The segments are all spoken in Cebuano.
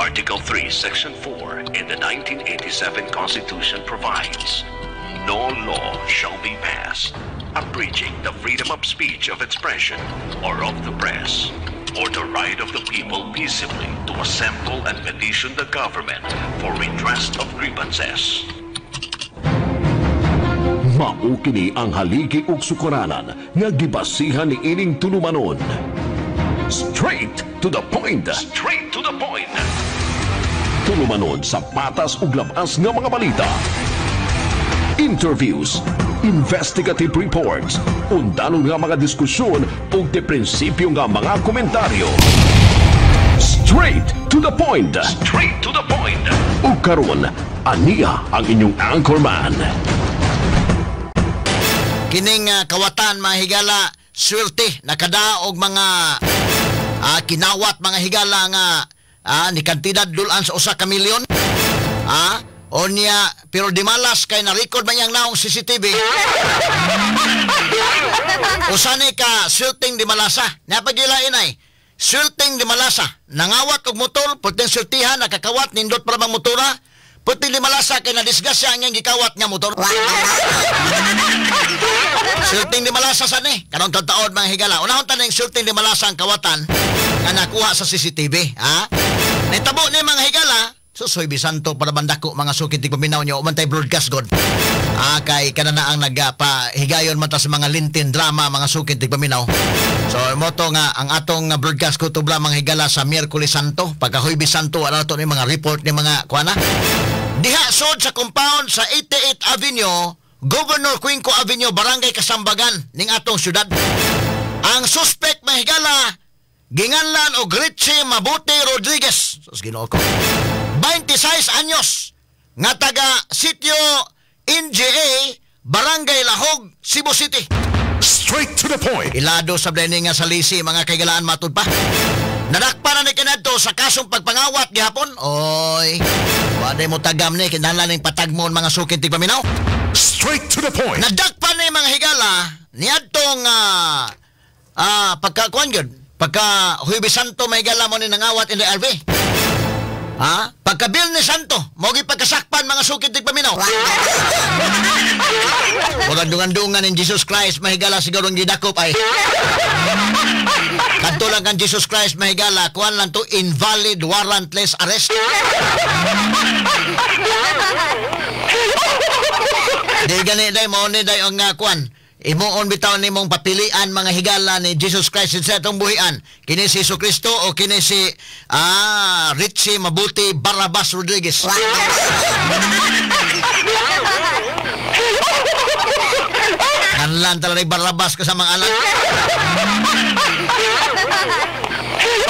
Article 3, Section 4 in the 1987 Constitution provides, "No law shall be passed abridging the freedom of speech, of expression, or of the press, or the right of the people peaceably to assemble and petition the government for redress of grievances." Mao kini ang haligi ug sukaranan nga gibasihan ni ining tulumanon. Straight to the point. Straight to the point. Tulumanon sa patas ug labas nga mga balita. Interviews, investigative reports, undanong nga mga diskusyon ug de prinsipyo nga mga komentaryo. Straight to the point. Straight to the point. Ug karon, aniya ang inyong anchorman. Kining kawatan, mga higala, swerte nakadaog mga kinawat, mga higala, nga ni kantidad dulan sa 1 ka milyon. Onya pero di malas kay na-record man yang naong CCTV. Usa ni ka swelteng di malasa. Napagilain ay swelteng di malasa. Nangawat og motor, puteng sultihan nakakawat, nindot para bang motora. Puteng di malasa kay nadisgrasya ang iyang gikawat nga motor. Sulting di malasa sa ni. Karong taon, mga higala. Unahon ta ning sulting di malasa ang kawatan nga nakuha sa CCTV. Ha? Nitabo ni, mga higala. Susoy bisanto para bandako, mga sukit tigpaminaw nyo. Umantay broadcast god. Kay kana na ang nagpa higayon man ta sa mga Lenten drama, mga sukit tigpaminaw. So moto nga ang atong broadcast ko tubla, mga higala, sa Miyerkules Santo, pagka Huwebes Santo ano to ni mga report ni mga kuana. Diha sod sa compound sa 88 Avenue, Governor Cuenco Avenue, Barangay Kasambagan ning atong syudad. Ang suspect, mahigala, ginganlan og Richie Mabuti Rodriguez. Sus, Ginoo ko. 26 anyos nga taga Sitio NGA, Barangay Lahog, Cebu City. Straight to the point. Ilado sa blending nga sa lisi, mga kaigalaan, matud pa. Nadakpa na ni kanadto sa kasong pagpangawat gihapon. Oy, wala mo tagam ni kinahanglan ning patagmon, mga sukit tigpaminaw. Straight to the point. Nadakpa ni, mga higala, niadtong pagka kuan gyud, pagka Huwebes Santo, mga higala, mo ni nangawat in the RV. Ha? Pagka Biyernes Santo, mo pagkasakpan, mga sukit tigpaminaw. Murag dungan-dungan ni Jesus Christ, mahigala, siguro ang gidakop ay. Kadto lang kan Jesus Christ, mahigala, kuan lang to, invalid warrantless arrest. Di gani day mo ni day ang kuan. Imuon bitaw nimong papilian, mga higala, ni Jesus Christ sa atong buhian. Kini si Jesu Kristo o kini si Richie Mabuti Barabas Rodriguez. Kanlan talaga Barabas ka sa mga anak.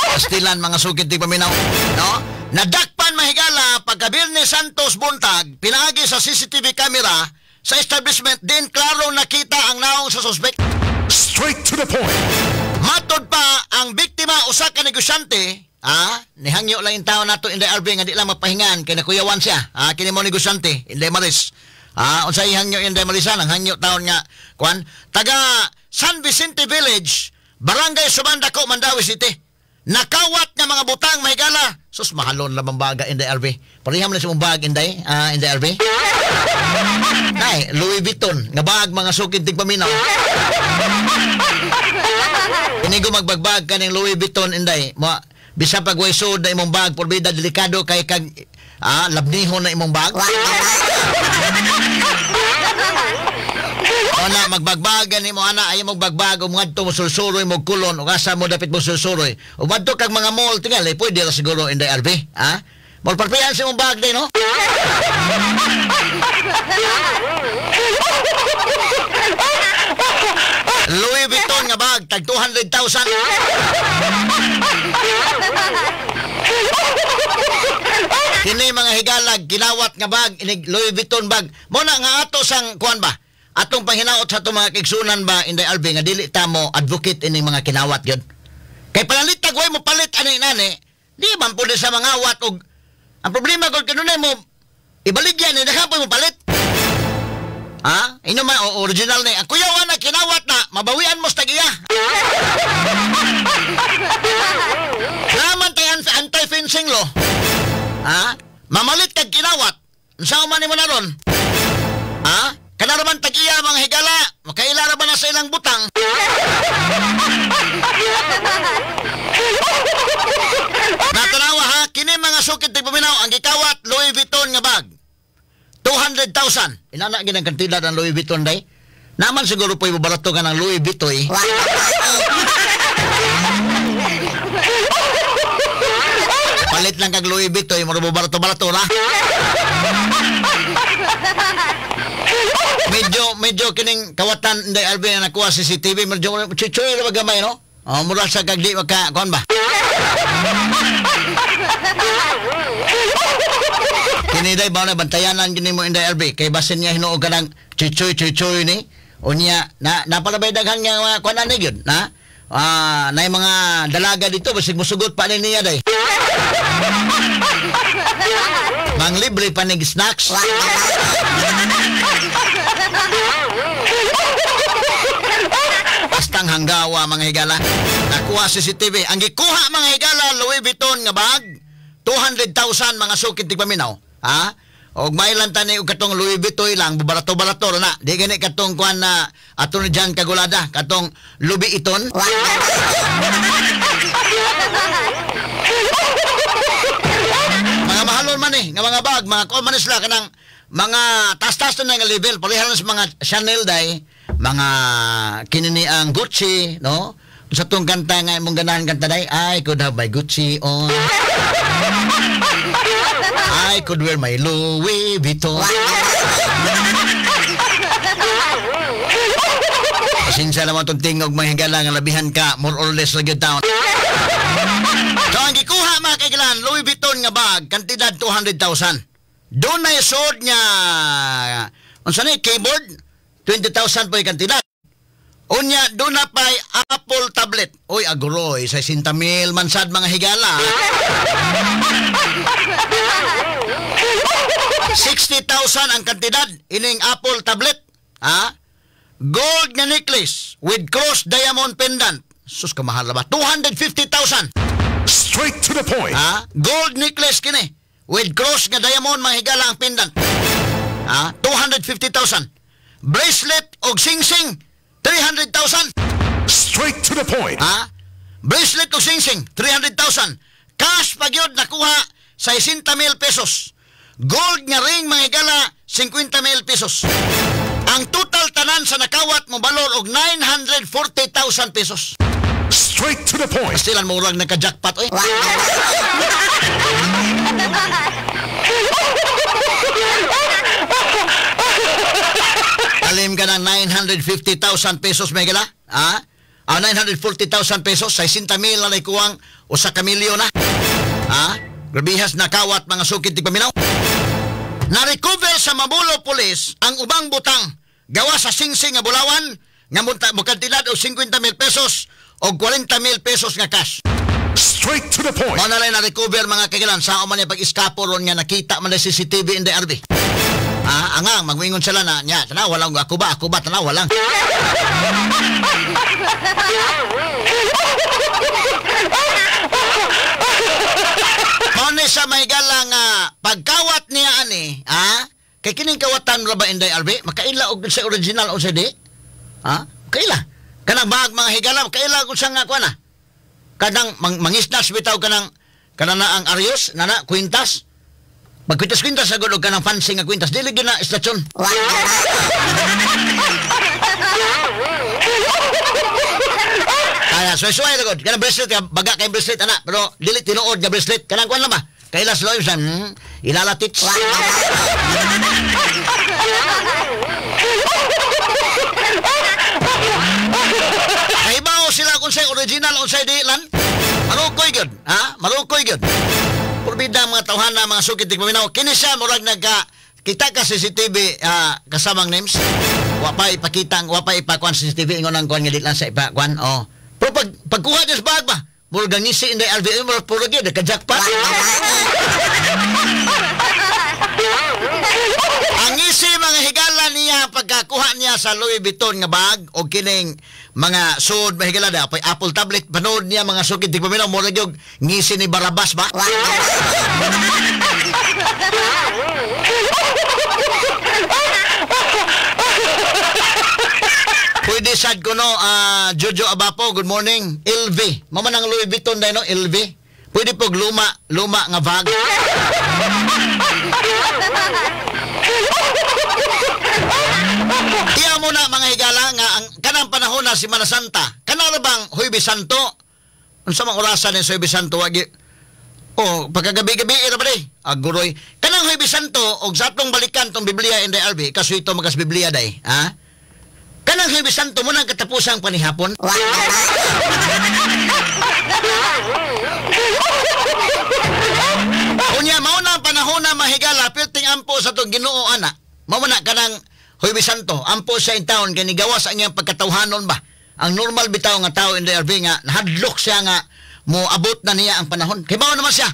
Pastilan, mga sukit di paminaw. No? Nadakpan, mahigala, pagka Biyernes Santos buntag, pinaagi sa CCTV camera sa establishment din klaro nakita ang naong sa suspect. Straight to the point. Matod pa, ang biktima usa ka negosyante, nihangyo lang yung tao nato in the RV nga di lang mapahingan kay nakuyawan siya. Kini mo negosyante, Inday Maris. Unsa ihangyo, Inday Marisan, ang hangyo taon nga kuan taga San Vicente Village, Barangay Subandako, Mandaue City. Nakawat nga mga butang, mahigala. Sus, mahalon lamang baga, Inday RV. Pareham na sa mong bag, Inday, Inday RV. Nay, Louis Vuitton nga bag, mga sukid tigpaminaw. Inigo magbagbag ka ng Louis Vuitton, Inday. Mo bisa pag way sud na imong bag, porbida delikado kay kag labnihon na imong bag. O na magbagbagan nimo ana, ayaw magbagbag o ngadto mo sulsuroy mo kulon o asa mo dapit mo sulsuroy. O adto kag mga mall tingali pwede ra siguro, Inday RV, ha? Mo parpihan sa imong bag day, no? Louis Vuitton nga bag tag 200,000. Kini, mga higalag, kinawat nga bag inig Louis Vuitton bag. Mo na nga ato sang kuan ba? Atong panghinaot sa atong mga kigsunan ba, Inday Albi, nga dili ta mo advocate ining mga kinawat gyud. Kay panalit way mo palit ani nani, di man pud sa mga wat og ang problema kung kanunay mo ibaligyan ni daghan mo palit. Ha? Ino man o original ni. Ang kuyawan na kinawat na, mabawian mo sa tagiya. Naman tayo anti-fencing law. Ha? Mamalit kag kinawat. Unsa man nimo na ron? Ha? Kana ra man tag-iya mga higala, makaila ra ba na sa ilang butang? Natanawa ha, kini mga sukit tigpaminaw ang gikawat Louis Vuitton nga bag. 200,000. Inana gid ang kantidad ang Louis Vuitton day. Naman siguro po ibabarato ka ng Louis Vuitton. Eh. Palit lang kag Louis Vuitton, mura barato-barato ra. Medyo kining kawatan Inday Alvin na nakuha CCTV, medyo chichoy ra gamay no? Oh, mura sa kag di maka kuan ba? Kini day ba na bantayanan gini mo Inday Alvin kay basin niya hinuog ka ng chichoy ni. Unya na napalabay daghan nga mga kuan ani gyud na. Ah, nay mga dalaga dito basig mosugot pa ni niya day. Manglibre pa nig snacks. Bastang hanggawa mga higala. Nakuha CCTV. Ang gikuha mga higala Louis Vuitton nga bag 200,000 mga sukit tigpaminaw. Ha? Og mailan tani og katong Louis Vuitton lang barato-barato na. Di gani katong kuan na ato ni Jan Kagulada katong Louis Vuitton. Mga mahalon man eh, nga mga bag, mga kuan man sila kanang mga tas-tas na nga level, pareha sa mga Chanel day, mga kinini ang Gucci, no? Sa tong kanta nga imong ganahan kanta day, I could have my Gucci on. I could wear my Louis Vuitton. Pasensya naman itong tingog mga higala nga labihan ka, more or less lagi down. So ang gikuha mga kaigilan, Louis Vuitton nga bag, kantidad 200,000. Doon na isod niya, unsa ni, keyboard, 20,000 po yung kantidad. Unya, doon na pa'y Apple tablet. Uy, aguroy, 60,000 mansad mga higala. 60,000 ang kantidad ining Apple tablet. Ha? Gold nga necklace with cross diamond pendant. Sus, kamahal na ba? 250,000. Straight to the point. Ha? Gold necklace kini with cross nga diamond mga higala ang pendant. Ha? 250,000. Bracelet og singsing 300,000. Straight to the point. Ha? Bracelet og singsing 300,000. Cash pa gyud nakuha 60,000 pesos. Gold nga ring mga higala 50,000 pesos. Ang total tanan sa nakawat mo balor og 940,000 pesos. Straight to the point. Silan mo urag nagka-jackpot oy. Alim ka ng 950,000 pesos may gala? Ha? Ah, 940,000 pesos, 60,000 na naikuwang usa ka milyon na. Ha? Grabihas nakawat mga sukit di paminaw. Na-recover sa Mabulo Police ang ubang butang gawa sa singsing nga bulawan nga mukantidad og 50,000 pesos o 40,000 pesos nga cash. Straight to the point. Mao na lang na-recover mga kagilan sao man yung pag-iskapo ron nga nakita man na CCTV in the RV. Ah, angang magwingon sila na nya, tanaw walang ako ba tanaw walang. Mao ni sa may gala nga pagkawat niya ani, ha? Kay kining kawatan ra ba Inday RV? Makaila og sa original o sa di? Ha? Kaila. Kanang bag mga higala, kaila kung saan nga kuha na. Kanang mangisnas bitaw kanang kanang na ang Arios, nana, kwintas. Magkwintas-kwintas sa gulog kanang fancy nga kwintas. Dili gyud na istasyon. Kaya, suway-suway na gud. Kanang bracelet, baga kay bracelet, ana. Pero dili tinuod nga bracelet. Kanang kuha na ba? Kaila sa loob, ilalatits. Kahibaw sila kung sa'y original o sa'y di lan. Marukoy gyud, ha? Marukoy gyud. Purbida mga tawhana, mga sukit di paminaw. Kini siya murag nagka kita ka CCTV kasamang names. Wa pa ipakita, wa pa ipakuan CCTV ingon ang kuan nga di lang sa ipakuan. Oh. Pero pag pagkuha niya sa bag ba, murag ngisi inday RV, murag puro gyud nagka-jackpot. Ang ngisi mga higala niya pagkakuha niya sa Louis Vuitton nga bag o kining mga sud mahigala da pay Apple tablet panood niya mga sukit di paminaw murag yung ngisi ni Barabas ba. sad ko no, Jojo Abapo, good morning. LV. Mama nang Louis Vuitton dai no, LV. Pwede pog luma, luma nga bag. Iya mo na mga higala nga ang kanang panahon na Semana Santa. Kanang bang Huwebes Santo? Unsa mang orasan ni Huwebes Santo wagi? Oh, pagkagabi-gabi ra ba di? Aguroy. Kanang Huwebes Santo og sa atong balikan tong Biblia in the RB, kaso ito magas Biblia day, ha? Kanang Huwebes Santo mo nang katapusang panihapon. Unya mao na ang panahon na mahigala perting ampo sa tong Ginoo ana. Mao na kanang Huwebes Santo, ampo siya in town kay nigawas ang iyang pagkatawhanon ba. Ang normal bitaw nga tao in the RV nga nahadlok siya nga moabot na niya ang panahon. Kay bawo naman siya.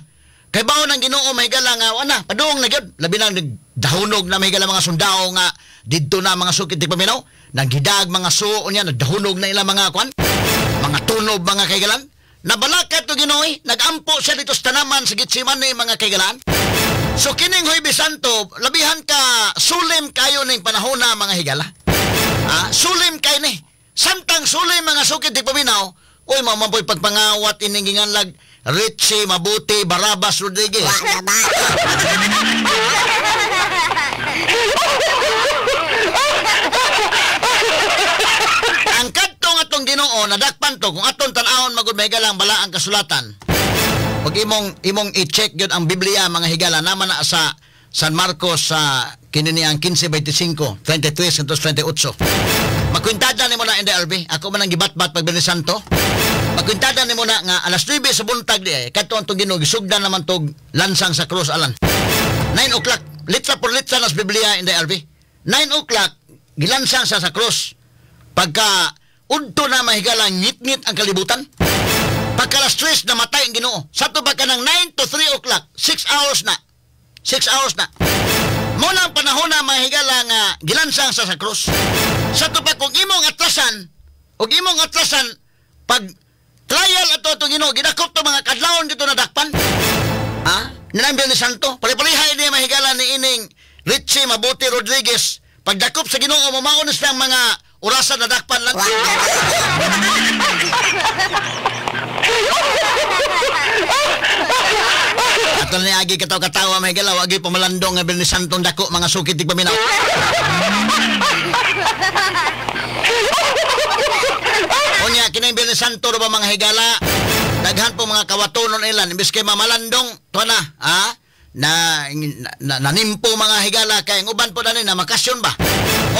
Kay bawo ng Ginoo mahigala nga ana padung na gyud. Labi nang nagdahunog na mahigala mga sundao nga didto na mga sukit di paminaw, naghidag mga suo niya, nagdahunog na ilang mga kwan, mga tunob mga kaigalan. Nabalakat to Ginoo, nagampo siya dito sa tanaman sa Getsemane mga kaigalan. So kining Huwebes Santo, labihan ka sulim kayo ning panahon na mga higala. Ah, sulim kayo ni. Samtang sulim mga sukit di paminaw, uy mamampoy pagpangawat ining ginganlag Richie Mabuti Barabas Rodriguez. Ang kadtong atong Ginoo nadakpan to kung atong tan-awon magud mahigalang bala ang kasulatan. Pag imong i-check gyud ang Biblia mga higala naman na sa San Marcos sa kini ang 15:25, 23 hangtod 28. Makwintada nimo na in the RB. Ako man ang gibatbat pag Biyernes Santo. Makwintada nimo na nga alas 9 sa buntag di ay kadto ang Ginoo gisugdan naman tog lansang sa krus alan. 9 o'clock, litra por litra nas Biblia in the RB. 9 o'clock gilansang sa krus. Pagka udto na mahigala ngit-ngit ang kalibutan. Pagka alas 3 namatay ang Ginoo. Sa to pagka ng 9 to 3 o'clock, 6 hours na. 6 hours na. Muna ang panahon na mahigala nga gilansang sa krus. Sa to pa kung imong atrasan, o imong atrasan, pag trial ato itong Ginoo, gidakop to mga kadlawon dito nadakpan. Ha? Ninang Biyernes Santo. Pali-palihay niya mahigala ni ining Richie Mabuti Rodriguez. Pagdakop sa Ginoo, mamaon silang mga orasan nadakpan lang. Ato ni agi kataw-katawa may galaw, agi pamalandong nga Biyernes Santong dako mga sukit tig paminaw. Unya kini Biyernes Santo ro ba mga higala? Daghan po mga kawatonon ilan imbes kay mamalandong tuwa na, ha? Na nanimpo mga higala kay ang uban po dani na makasyon ba.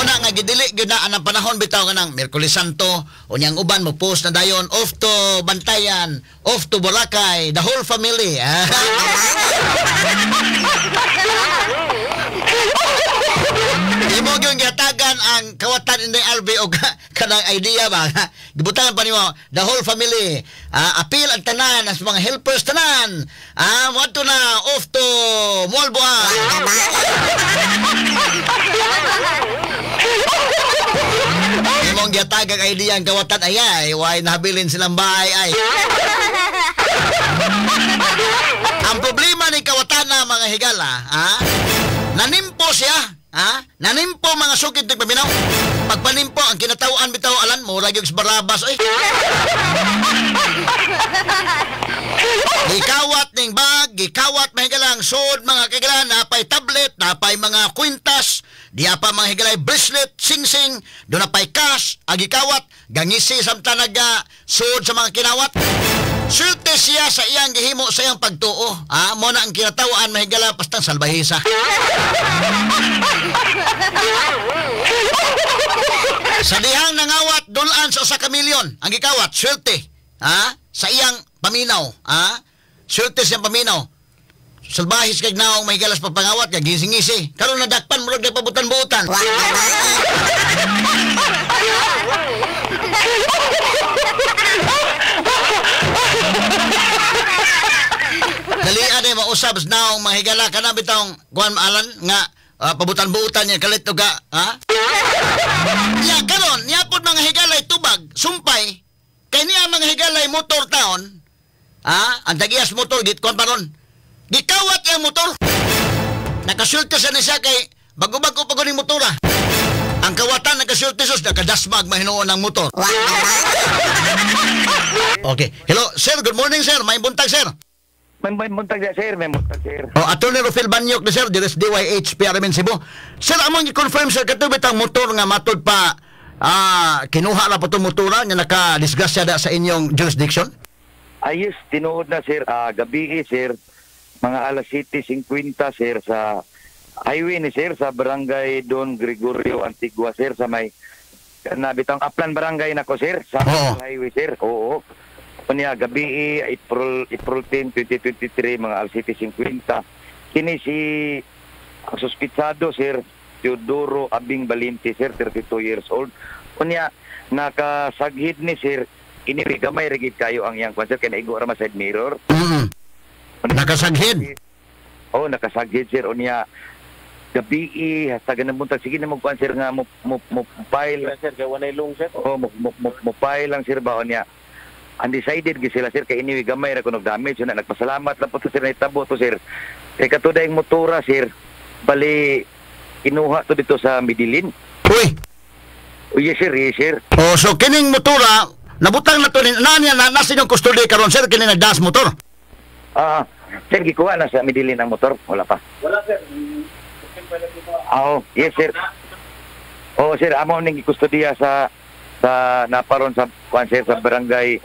Una nga gidili gyud na anang panahon bitaw kanang Miyerkules Santo, unya ang uban mo post na dayon off to Bantayan, off to Boracay, the whole family. Imo gyud gihatagan ang kawatan in the RV og kanang idea ba. Gibutangan pa nimo the whole family. Appeal ang tanan as mga helpers tanan. Moadto na off to Mualboan. Imong gihatagan idea ang kawatan ay way nahabilin silang bahay ay. Ang problema ni kawatan na mga higala, ha? Nanimpo siya. Ha? Nanimpo mga sukit ng paminaw. Pagpanimpo ang kinatawan bitaw alan mo rag yung Barabas oy. Gikawat ning bag, gikawat mga higalang sod mga kaigalan, napay tablet, napay mga kwintas, diya pa mga higalay bracelet, singsing, do napay cash, ang gikawat, gangisi samtang naga sod sa mga kinawat. Sulte siya sa iyang gihimo sa iyang pagtuo. Ha? Mo na ang kinatawaan mahigala pastang salbahisa. Sa dihang nangawat dulaan sa usa ka milyon ang gikawat, sulte. Ha? Sa iyang paminaw, ha? Sulte siyang paminaw. Salbahis kay naong mahigala sa pagpangawat kay gising-ngisi. Karon nadakpan murag nagpabutan-butan. Dalian ay mausab naong mahigala ka na bitong kuan maalan nga pabutan-butan niya kalit og ha? Niya karon niya pod mga higalay tubag sumpay kay niya mga higalay motor taon, ha? Ang tagiyas motor git kuan paron. Gikawat yang motor. Nakasulti sa ni siya kay bago-bago pa kuning motor, ha. Ang kawatan nagkasulti sus nakadasmag mahinuon ang motor. Okay. Hello, sir, good morning, sir. May buntag, sir. May buntag sir, may buntag, sir. Oh, Attorney Rufil Banyok ni sir, diri sa DYH PRMN Cebu. Sir, among i-confirm, sir, kato bitang motor nga matud pa kinuha na po itong motora nga naka-disgrasya da sa inyong jurisdiction? Ayos, tinuod na, sir. Gabi, sir, mga alas 7:50, sir, sa highway ni sir, sa Barangay Don Gregorio Antigua, sir, sa may nabitang Aplan Barangay nako, sir, sa highway, sir. Oo. Unya gabi April 10, 2023, mga alas 7:50. Kini si ang suspitsado, sir, Teodoro Abing Balinte, sir, 32 years old. Unya nakasaghid ni sir, ini gamay ra gid kayo ang iyang kwan, sir, kay naigo ra man side mirror. Nakasaghid. Oh, nakasaghid, sir. Unya gabi hasta ganang buntag sige na mo kuan, sir, nga mo file sir, kay walay long, sir. Oh, mo file lang, sir, ba. Unya undecided gyud sila, sir, kay anyway gamay ra kunog damage. Una nagpasalamat lang po to, sir, nahitabo to, sir, kay katuday motora, sir, bali kinuha to dito sa Medellin. Uy. Oh, yes sir, yes sir. Oh, so kining motora nabutang na to ni na niya na nasa inyong custody karon, sir, kini nagdas motor. Sir, gikuha na sa Medellin ang motor, wala pa. Wala, sir. Oh, yes sir. Oh sir, amo ning gikustodiya sa naparon sa kuan, sir, sa barangay,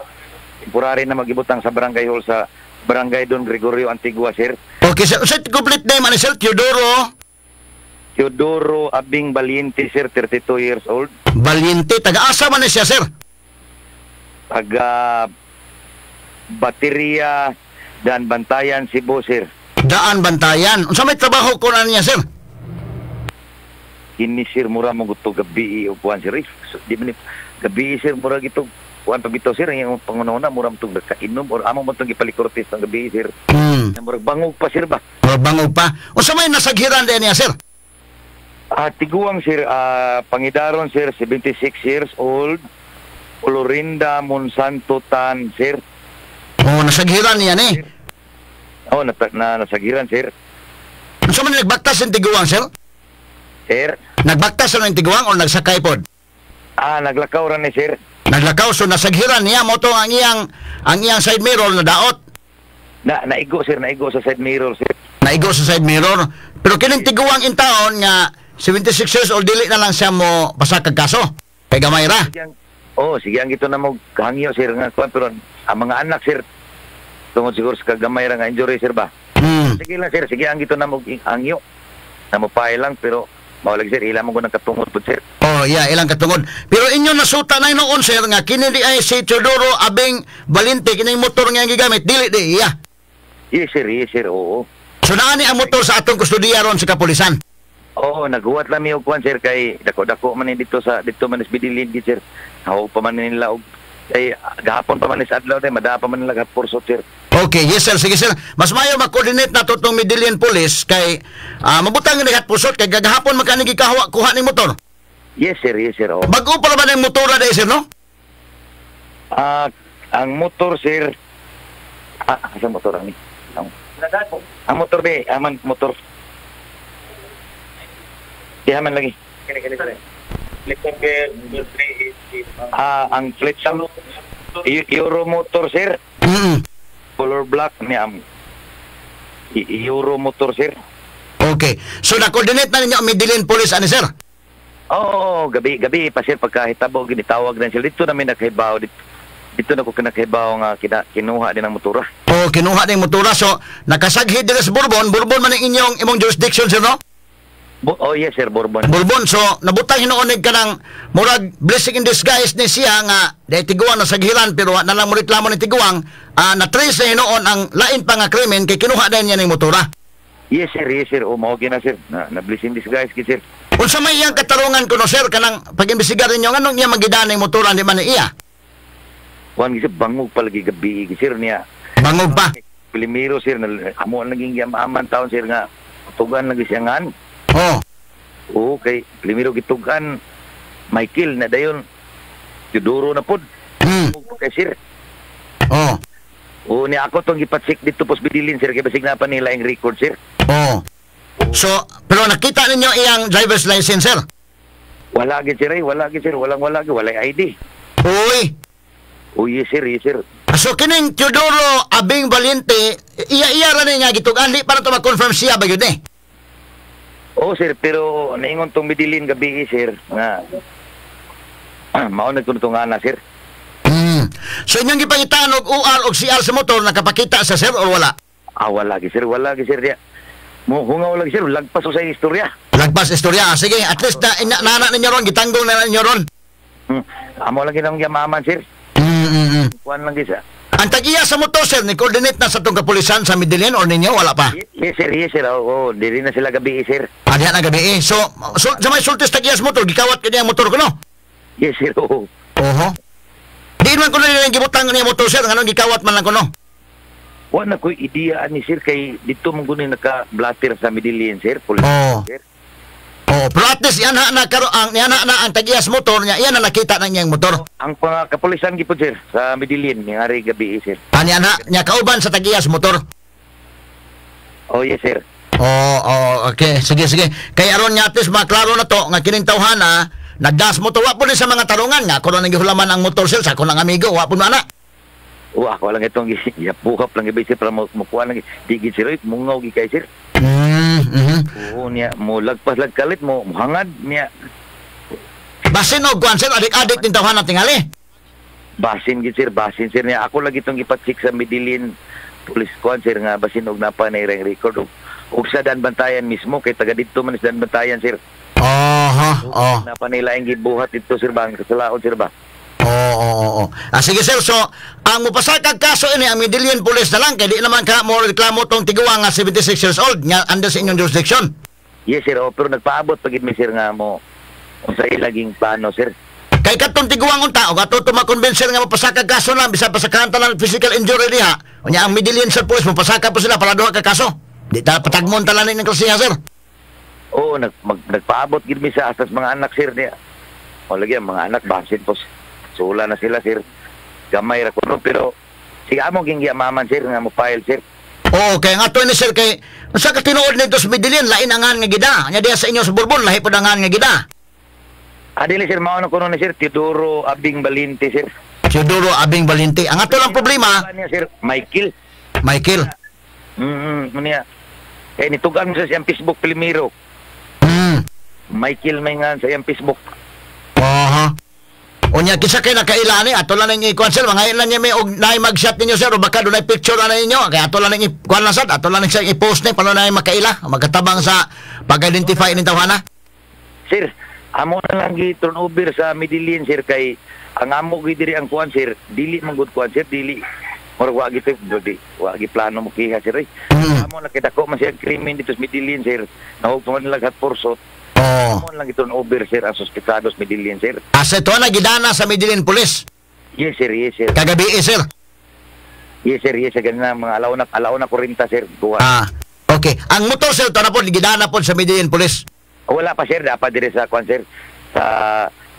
temporary na magibutang sa barangay hall sa Barangay Don Gregorio Antigua, sir. Okay, sir. Sir, complete name ani sir, Teodoro Teodoro Abing Valiente, sir, 32 years old. Valiente, taga-asa man ni siya, sir? Taga Bateria Dan Bantayan, Cebu, sir. Daan Bantayan. Unsa may trabaho ko na niya, sir? Kini, sir, mura mo gusto gabi o kuan, sir. Eh, so, di man ni gabi, sir, mura gito kuan pabito, sir, ang pangunahon mura mo itong kainom or amo mo itong gipalikurtis ng gabi, sir. Murag bangog pa, sir, ba? Murag bangog pa. Unsa may nasaghiran din niya, sir? Tiguang, sir, pangidaron, sir, 76 years old. Florinda Monsanto Tan, sir. Oh, nasaghiran niya ni. Oh, na nasagiran, sir. Unsa man nagbaktas ang tiguang, sir? Sir? Nagbaktas ang tiguang o nagsakay pod? Naglakaw ra ni, sir. Naglakaw, so nasaghiran niya mo to ang iyang side mirror na daot. Na naigo, sir, naigo sa side mirror, sir. Naigo sa side mirror. Pero kining tiguang in taon nga 76 years old, dili na lang siya mo pasakag kaso. Kay gamay ra. Sige oh, sige ang ito na mo hangyo, sir, nga kuan, pero ang mga anak, sir, tungod siguro sa kagamay ra nga injury, sir, ba. Sige lang, sir, sige ang ito na mo hangyo. Na mo lang, pero mao lagi, sir, ila mo ko nang katungod pud, sir. Oh, yeah, ilang katungod. Pero inyo nasuta na noon, sir, nga kini di ay si Teodoro Abing Valente kining motor nga gigamit dili di iya. Yes sir, yes sir, oo. So naa ni ang motor sa atong kustodiya ron sa kapulisan. Oo, naghuwat lang mi og kuan, sir, kay dako-dako man ni dito sa dito man is Medellin gid, sir. Hawag pa man nila og kay gahapon pa man is adlaw day madaa pa man nila pursot, sir. Okay, yes sir, sige sir. Mas mayo mag-coordinate na to tong Medellin Police kay mabutang ni pusot kay gagahapon man kani gikahuwa kuha ning motor. Yes sir, yes sir. Oo. Bag-o pa ba ning motor na sir, no? Ang motor, sir. Asa motor ani? Ang motor be, aman motor. Di haman lagi. Ang plate sa Euro motor, sir. Color black ni ang Euro motor, sir. Okay. So na-coordinate na ninyo ang Medellin Police ani, sir? Oo, gabi gabi pa, sir, pagkahitabo ginitawag na sila dito namin nakahibaw dito. Dito na ko kinakahibaw nga kinuha din ang motora. O kinuha ning motora, so nakasaghid diri sa Bourbon, Bourbon man ang inyong imong jurisdiction, sir, no? Oh yes sir, Bourbon. Bourbon, so nabutang hinuon ka ng murag blessing in disguise ni siya nga dahil tiguang nasaghiran, pero wa na lang mo reklamo ni tiguang, na trace na hinuon ang lain pa nga krimen kay kinuha din niya ning motora. Yes sir, yes sir. O mao na, sir. Na blessing disguise gid, sir. Unsa may iyang katarungan kuno, sir, kanang pag-imbestigar ninyo, nganong niya magidan ning motora, di man ni iya? Kuan gid sir, bangog pa lagi gabi gid, sir, niya. Bangog pa. Primero, sir, na, amo ang naging amaman taon, sir, nga tugan lagi siya ngan. Oo, kay primero gitugan Michael na, dayon Teodoro na pod. Kay sir. Oo, ni ako tong gipatsik dito pos Medellin, sir, kay basig na pa nila ang record, sir. Oh. So, pero nakita ninyo iyang driver's license, sir? Wala gid, sir, eh. Wala gid, sir, walang wala gid, walay ID. Uy. Oh, yes sir, yes sir. So kining Teodoro Abing Valiente, iya-iya ra ni nga gitugan, di para to ma-confirm siya ba yun eh? Oh sir, pero naingon tong Medellin gabi eh, sir, nga mao na kuno tong ana, sir. So inyong gipangitaan og OR og CR sa motor, nakapakita sa sir or wala? Ah, wala gid sir, wala gid sir diya. Mo hungaw lagi sir, lagpas sa istorya. Lagpas istorya. Ah, sige, at least na ninyo ron, gitanggong na ninyo ron. Amo lang ginang yamaman, sir. Kuan lang gisa. Ang tag-iya sa motor, sir, ni coordinate na sa tong kapulisan sa Medellin or ninyo, wala pa? Yes sir, yes sir. Oo, oh, diri na sila gabi eh, sir. Adiya na gabi eh. So sa may sultis tag-iya sa motor, gikawat kini ang motor ko, no? Yes sir, oo. Oho. Di man ko na nila gibutang niya motor, sir, nganong gikawat man lang ko, no? Wa na ko'y ideya ani sir kay dito man guni naka-blatter sa Medellin, sir. Police, Oo. sir. Oh, pero at least yan na karo ang yan na ang tag-iya sa motor niya, iyan na nakita na niyang motor. Ang mga kapulisan gipod sir sa Medellin ni ari gabi eh, sir. Ani ana niya kauban sa tag-iya sa motor. Oh yes sir. Oh, okay. Sige, sige. Kay aron nga at least maklaro na to nga kining tawhana nagdas motor wa po ni sa mga tarungan nga kuno nang gihulaman ang motor sir sa ako ng amigo wa po na ana. Oh, ako lang itong gipuhap lang gabi sir para mukuha lang di gid sir, oy, mungaw gi kay sir. Oo niya mo lagpas lag kalit mo hangad niya. Basin og kuan sir, adik-adik ning tawhana tingali. Basin gid sir, basin sir niya. Ako lagi itong gipatsik sa Medellin Police kuan sir nga basin og napa na irang record og sa Dan Bantayan mismo kay taga didto man sa Dan Bantayan sir. Oho, oh. Napa nila ang gibuhat didto sir ba ang kasalaon sir ba. Oo. Ah, sige sir, so ang mupasakag kaso ini ang Medellin Police na lang kay di naman ka mo reklamo tong tiguang nga 76 years old nga under sa inyong jurisdiction. Yes sir, oh, pero nagpaabot pagid mi sir nga mo unsa ilaging plano sir. Kay katong tiguang unta og ato to makonbenser nga mapasakag kaso lang bisan pasakahan ta lang physical injury diha. Unya ang Medellin sir Police mopasaka po sila para duha ka kaso. Di ta patagmon ta lang ning klasiha sir. Oo, nagpaabot gid mi sa asas mga anak sir niya. O lagi ang mga anak basin po. Sula na sila sir. Gamay ra kuno pero sige amo ging giyamaman sir nga mo file sir. Oo, kay nga to ni sir kay unsa ka tinuod nito sa Medellin lain ang nga gida. Nya diha sa inyo sa Borbon lahi pud ang nga gida. Adili sir mao na kuno ni sir Teodoro Abing Balinte sir. Teodoro Abing Balinte. Ang ato lang problema niya sir Michael. Michael. Niya. Kay nitugan sa siyang Facebook primero. Michael may nga sa iyang Facebook. Aha. Unya kinsa kay nakaila ni ato lang ning ikuan sir, mga ilan niya may og naay mag-shot ninyo sir o baka dunay picture na ninyo kay ato lang ning ikuan lang sad, ato lang ning siya i-post ni para naay makaila magatabang sa pag-identify ning tawhana. Sir, amo na lang gi turn over sa Medellin sir kay ang amo gi diri ang kuan sir, dili man gud kuan sir, dili murag wa gi di wa gi plano mo kiha sir. Eh. Amo na kay dako man siya krimen dito sa Medellin sir. Nahug man lang hat pursot. Oh. Amo lang gi turn over sir ang suspetado sa Medellin sir. Asa to na gidana sa Medellin Police. Yes sir, yes sir. Kagabi eh, sir. Yes sir, yes sir. Ganina mga alauna 40 sir. Kuha. Ah, okay. Ang motor sir to na po gidana po sa Medellin Police. Wala pa sir, dapat dire sa kuan sir. Sa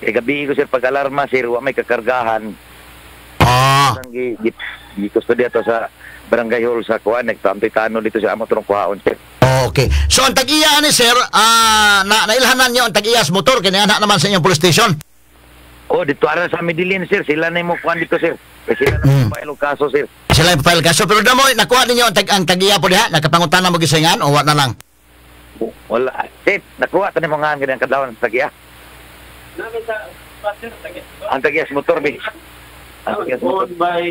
gabi ko sir pag alarma sir, wa may kakargahan. Ah. Ang gi gi, gi kustodiya to sa barangay hall sa kuan nagtampitano dito sa amo turong kuhaon sir. Okay. So ang tag-iya ni sir, na nailhanan niyo ang tag-iya sa motor kay anak naman sa inyong police station. Oh, dito ara sa Medellin sir, sila na mo kuan dito sir. Kay sila na file og kaso sir. Sila yung file kaso pero damo nakuha ninyo ang tag-iya po diha, nakapangutana mo gisingan o wa na lang. Wala sir, nakuha ta nimo nga ang kadlawon sa tag-iya. Ang tag-iya sa motor bi. Ang tag-iya sa motor. Owned by,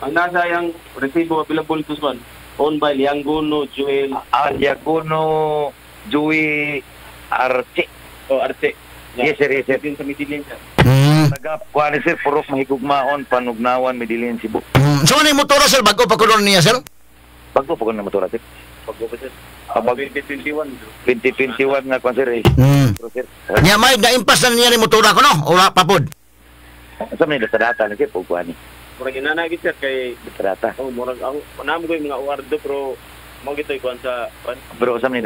ang nasa yung resibo available to one. Owned by Liangono Joel Ah, Liagono Joey Arce. o Arte. Yes sir, yes sir. Din sa Medellin sir. Taga kuan sir, purok mahigugmaon panugnawan Medellin Cebu. So ano yung motor sir bago pa kuno niya sir? Bago pa kuno motor sir. Bago pa sir. Abag 2021. 2021 nga kuan sir eh. Pero, sir. Nya may naimpas na niya ni motora ko no? O wala pa pod. Sa man data ni sir pug kuan ni. Murag inana gid sir kay Data. oh murag ang namo ko yung mga uwardo pero mo gitoy kuan sa kuan. Pero sa man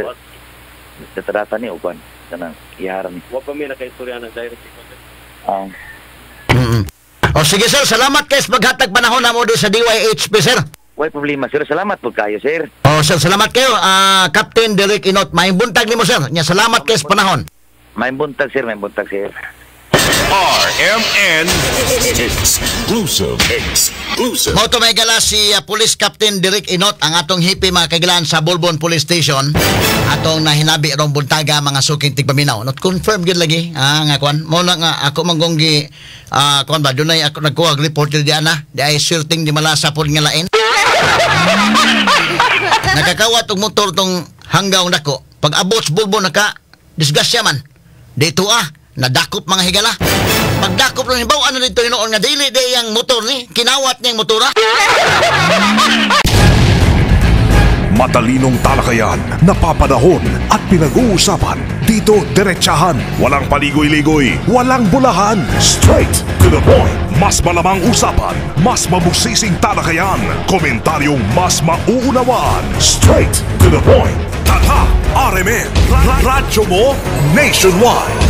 data ni o kuan kanang iharan ni. Wa pa mi nakaistorya na direct kuan sir. Ah. O sige sir, salamat kay sa paghatag panahon namo do sa DYHP sir. Way problema sir, salamat po kayo sir. O sir, salamat kayo Captain Derek Inot. Maayong buntag nimo sir. Nya salamat kay sa panahon. May buntag, sir, may buntag, sir. RMN Exclusive. Exclusive. Mao to, mga higala, si Police Captain Derek Inot, ang atong hepe, mga kahigalaan, sa Bolbon Police Station. Atong nahinabi rong buntaga, mga suking tigpaminaw. Not confirm gyud lagi nga kuan. Mao na nga ako manggong gi kuan ba, dunay ako nagkuha og report di ana. Di ay shooting di malasa pod nga lain. Nakakawat og motor tong hanggaw nako. Pag abot sa Bolbon, naka disgrasya man. Dito nadakop, mga higala. Pagdakop lang, hibaw ano dito noon nga dili di ang motor ni, kinawat niyang motora. Matalinong talakayan, napapanahon at pinag-uusapan. Dito, diretsahan. Walang paligoy-ligoy, walang bulahan. Straight to the point. Mas malamang usapan, mas mabusising talakayan. Komentaryong mas mauunawaan. Straight to the point. Tatak RMN. Radyo mo nationwide.